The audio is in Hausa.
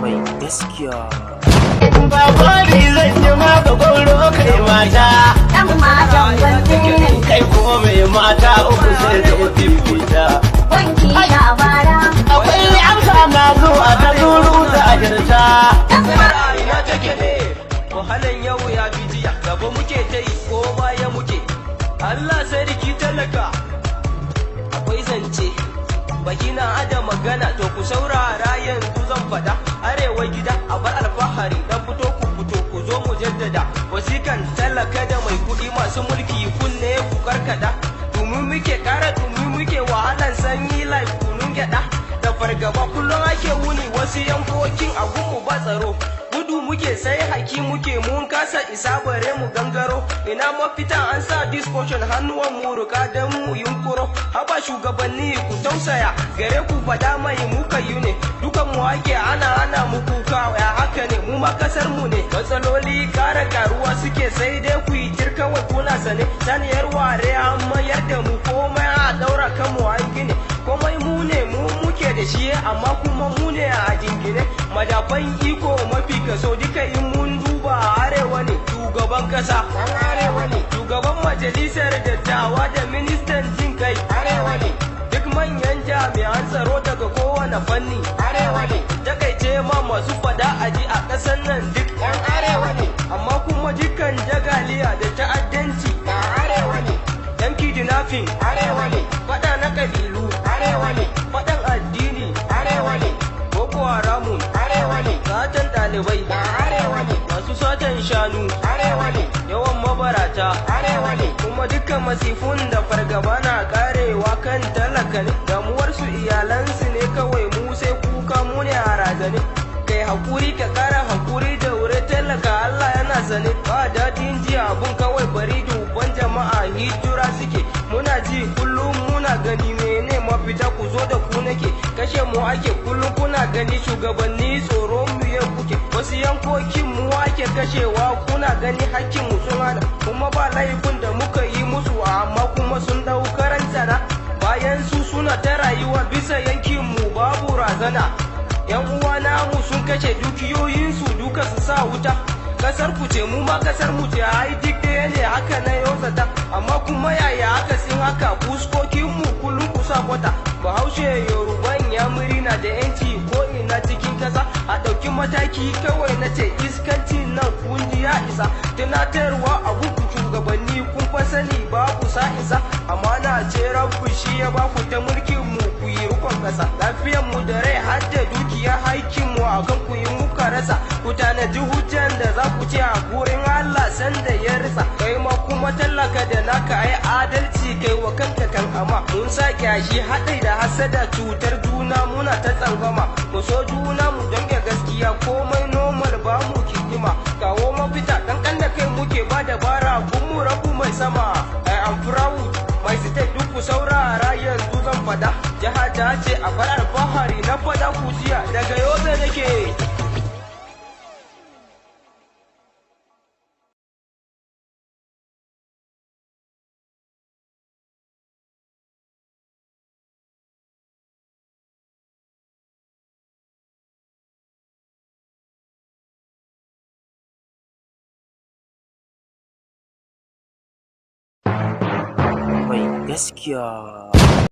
Mai Gaskiya. Labari zan yi maka, gwauro, kai mata. Ɗan matan Gombe. Kai kuma mai mata uku sai da fifita. Wanki labara. Akwai amsa na zuwa ta zuru da ajirta. Ina take ne? Wahalan yau ya fi jiya. Gaba muke ta yi ko baya muke? Allah sarki talaka. Akwai zance, baki na ada magana. To ku saurara, yanzu zan faɗa. Arewa gida, a bar alfahari. Dan fito, ku fito, ku zo mu jaddada wasikan talaka da mai kuɗi, masu mulki, kunne ku karkada. Domin muke kara dumi, muke wahalan sanyi like kunun gyada. Da fargaba kullum ake wuni. Wasu yankokin a gunmu ba tsaro, gudu muke sai haki muke, mun kasa isa bare mu gangaro. Ina mafita? An sa discussion, hannuwan mu ruka don mu yunkuro. Haba shugabanni, ku tausaya, gare ku fada mai muka yi ne. Dukan mu ake ana ana mu kuka, ya haka ne? Mu ma kasar mu ne. Matsaloli kara karuwa suke, sai dai ku yi tir kawai, kuna sane. Saniyar ware an mayar da mu, komai a daura kanmu an gine. Komai mu ne, mu muke da shi, amma kuma mu ne a jingine. Madafan iko mafi kaso duka in mun duba arewa ne. Shugaban kasa arewa ne, shugaban majalisar dattawa da ministan jin kai arewa ne, duk manyan jami'an tsaro daga kowane fanni arewa ne. Takaice ma, masu fada aji a ƙasar nan duk yan arewa ne, amma kuma dukkan jagaliya da ta'addanci na arewa ne. Yan kidnapping arewa ne, fada na kabilu arewa ne, fadan addini arewa ne, Boko Haramun arewa ne, satan ɗalibai na arewa ne, masu satan shanu arewa ne, yawan mabarata arewa ne. Kuma dukkan masifun da fargaba na karewa kan talaka ne. Damuwarsu iyalansu ne kawai, mu sai kuka, mu ne a razane. Kai hakuri, ka kara hakuri da wuri, talaka, Allah yana sane. Ba daɗin ji abun kawai, bari. Dubban jama'a hijira suke, muna ji kullum, muna gani. Mene mafita? Ku zo, da ku nake. Kashe mu ake kullum, kuna gani. Shugabanni, tsoro mu ya kuke? Wasu yankokin mu ake kashewa, kuna gani. Hakkin mu sun hana, kuma ba laifin da muka yi musu, amma kuma sun dau karantana. Bayan su suna ta rayuwa bisa yankin mu, babu razana. Yan uwa namu sun kashe dukiyoyinsu duka su sa wuta. Kasar ku ce, mu ma kasar mu ce, ai duk ɗaya ne, haka na yau zata. Amma kuma yaya aka sin haka? Fuskokin mu kullum ku sa kwata. Bahaushe, Yoruban, Yamuri na da yanci ko ina cikin kasa. A ɗauki mataki kawai na ce, iskanci nan kun ji ya isa. Tunatarwa a ku shugabanni, kun fa sani babu sa isa. Amana ce Rabbu shi ya baku ta mulkin mu, ku yi rukun kasa. Lafiyan mu da rai har da dukiya haikkin mu akan ku yi muka rasa. Ku tanaji hujjan da za ku ce a gurin Allah sanda ya risa. Kai ma kuma tallaka, da naka ai adalci kai wa kanka kan ama. Mun sa kyashi haɗai da hasada, cutar juna muna ta tsangwama. Mu so juna, mu dange gaskiya, komai normal, ba mu kidima. Kawo mafita, kankan da kai muke ba dabara kun mu rabu mai sama. I am proud my state. Duk ku saurara, yanzu zan fada. Jiha ta ce a bar alfahari, na fada ku jiya. Daga Yobe nake. Mai Gaskiya.